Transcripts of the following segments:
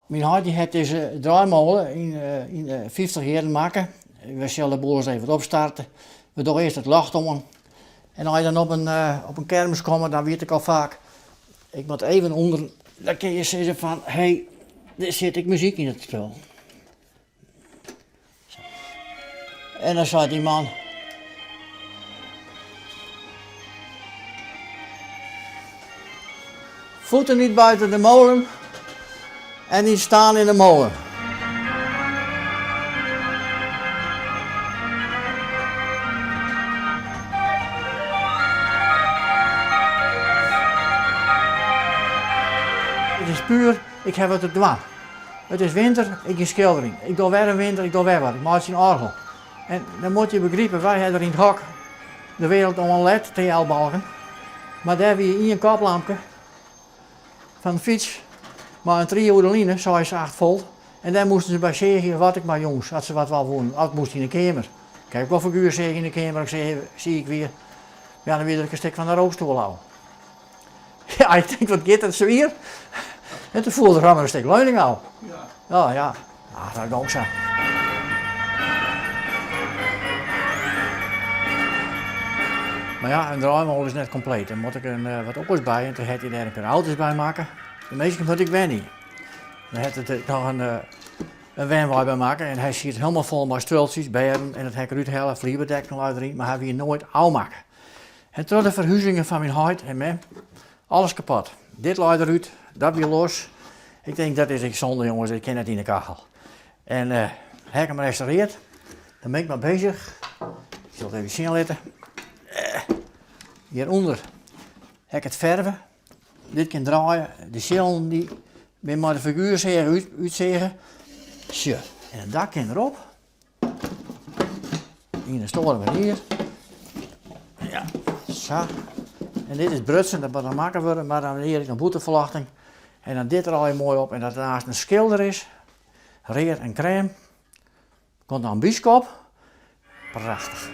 Myn heit dy hat dizze draaimole yn de 50 jierren makke. We sille de boel ris even opstarte. We dogge earst it ljocht oan. En as je dan op in, op in kermis komme, dan wit ik al faak, ik moat even ûnder, dan kinne je sizze fan hé, der sit ek muzyk yn it spul. En dan seit dy man. Voeten niet buiten de molen en niet staan in de molen. It is puer, ik ha wat te dwaan. It is winter, ik gean skilderjen. Ik doch wer in winter, ik doch wer wat. Ik meitsje in oargel. En dan moatte je begripe, wy ha der yn it hok de wereld oan led TL-balken. Mar dêr wie ien koplampke fan de fyts mei in trie oer de line, seis, acht volt. En dêr moasten se by seagje wat ek mar jûns, as se wat wol woenen. Of it moast yn de keamer. Ik ha ek wol figuerseage yn de keamer as ik siik wie. Ja, dan wie der ek in stik fan de rookstoel ôf. Ja, ik tink, wat giet dat swier. En toen foel der rammer in stik leuning ôf. Ja. Oh ja, ah, dat gong sa. Mar ja, in draaimole is net kompleet. Dan moat ik in, eh, wat oars by en toen hat hy dêr in pear auto's by makke. De minsken moat ik wenje. Dan hat it noch in, eh, in wenwei by makke en hy siet helemaal fol mei stuoltsjes, bêden en dat ha ik derút helle, flierbedekking lei deryn, mar hy wie noait ôfmakke. En troch de ferhuzingen fan myn heit en mem, alles kapot. Dit lei derút, dat wie los. Ik tink, dat is ek sonde jonges, dit kin net yn de kachel. En uh, ha ik him restaureerd, dan bin ik mar bezich. Ik sil it even sjen litte. Uh, hjirûnder ha ik it ferve. Dit kin draaie, de sillen dy binne mei de figuerseage út, útseage. Sjoch, en it dak kin derop. Yn de stoare manier. Ja, sa. En dit is brutsen, dat moat noch makke wurde, mar dan lear ik noch bûtenferljochting. En dan dit der allegear moai op en dat it aanst in skilder is, read en krêm. Komt noch in byske op. Prachtich.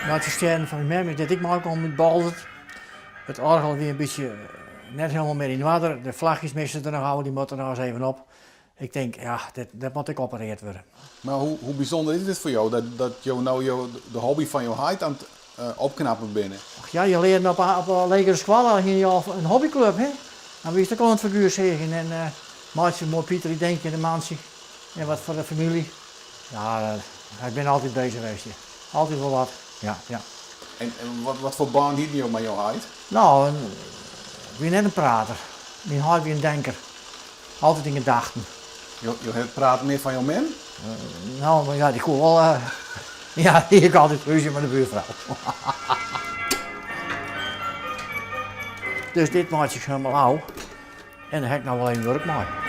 Nei it ferstjerren fan myn mem is dit ek meikommen út Boalsert. It oargel wie in bytsje net hielendal mear yn oarder. De flachjes miste der noch ôf, dy moatte noch ris even op. Ik tink, ja, dit, dit moat ek opereard wurde. Mar hoe, hoe bysûnder is dit foar jo, dat, dat jo no jo, de hobby fan jo heit oan it uh, opknappen binne? Och ja, je learden op, op de legere skoalle hiene je al in hobbyklup, hè? Dan wiest ek al oan it figuerseagjen en uh, meitsje in moai Piter, ik denk in de mantsje en wat foar de famylje. Ja, ik bin altyd bezich west. Ja. Altyd wol wat, ja, ja. En, en wat, wat foar bân hiene jo mei jo heit? No, ik wie net in prater. Myn heit wie in denker. Altyd yn gedachten. Jo, jo hawwe praat mear fan jo mem? No, mar ja, dy koe wol. Ja, dy hie ek altyd rúzje mei de buorfrou. Dus dit meitsje ik hielendal ôf en dêr ha ik noch wol even wurk mei.